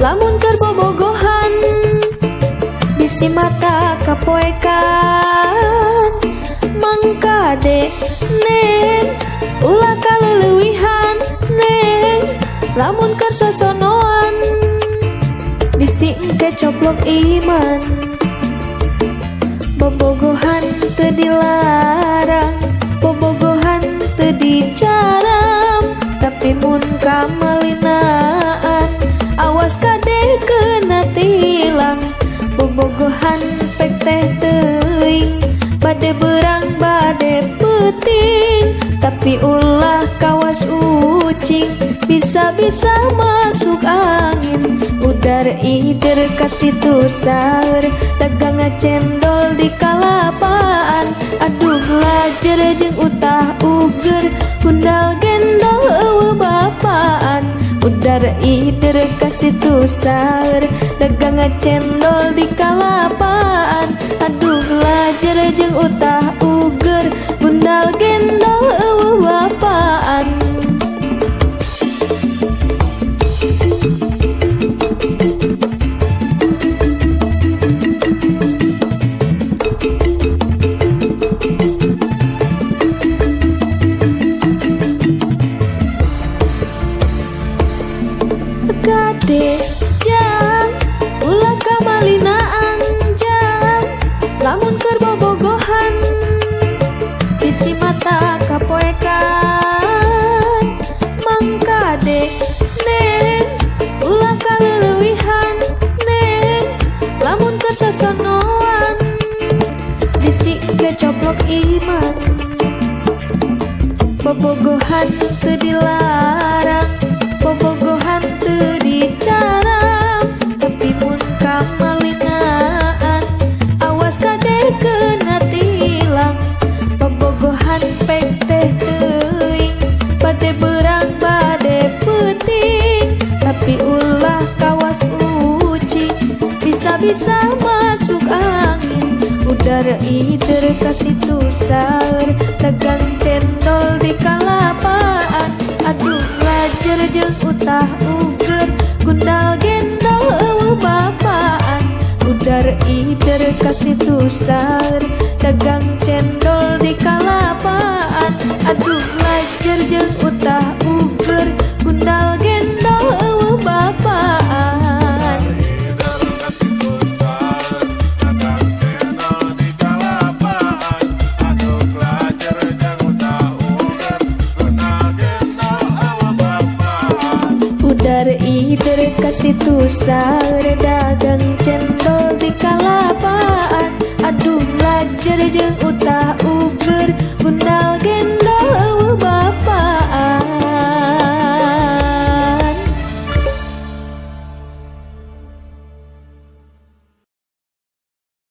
lamun keur bobogohan bisi mata kapoekan. Mangkade neng ulah kaleuwihan neng lamun keur sosonoan bisi engke coplok iman. Bobogohan teu dilarang, bobogohan teu dicaram, tapi mun kamalinaan awas kade kena tilang. Bobogohan pek teh teuing, bade berang bade peuting, tapi ulah kawas ucing bisa-bisa masuk angin. Udar ider ka situ saeur, dagang cendol di kalapaan. Aduh lajer jeung utah uger, gundal gendol eueuh bapaan. Udar ider ka situ saeur, dagang cendol di kalapaan. Aduh lajer jeung utah uger, gundal gendol eueuh bapaan. Kade jang ulah kamalinaan jang lamun keur bobogohan bisi mata kapoekan. Mangkade neng ulah kaleuwihan neng lamun keur sosonoan bisi kecoplok iman. Bobogohan teu dilarang, bobogohan teu dicaram, tapi mun kamalinaan awas kade kena tilang. Bobogohan pek teh teuing, bade berang bade peuting, tapi ulah kawas ucing bisa-bisa masuk angin. Udar ider ka situ saeur, dagang cendol di kalapaan. Aduh lajer jeung utah uger, gundal gendol eueuh bapaan. Udar ider ka situ saeur, dagang cendol di kalapaan. Aduh lajer jeung utah uger, gundal gendol eueuh bapaan. Udar ider ka situ saeur, dagang cendol di kalapaan. Aduh lajer jeung utah uger, gundal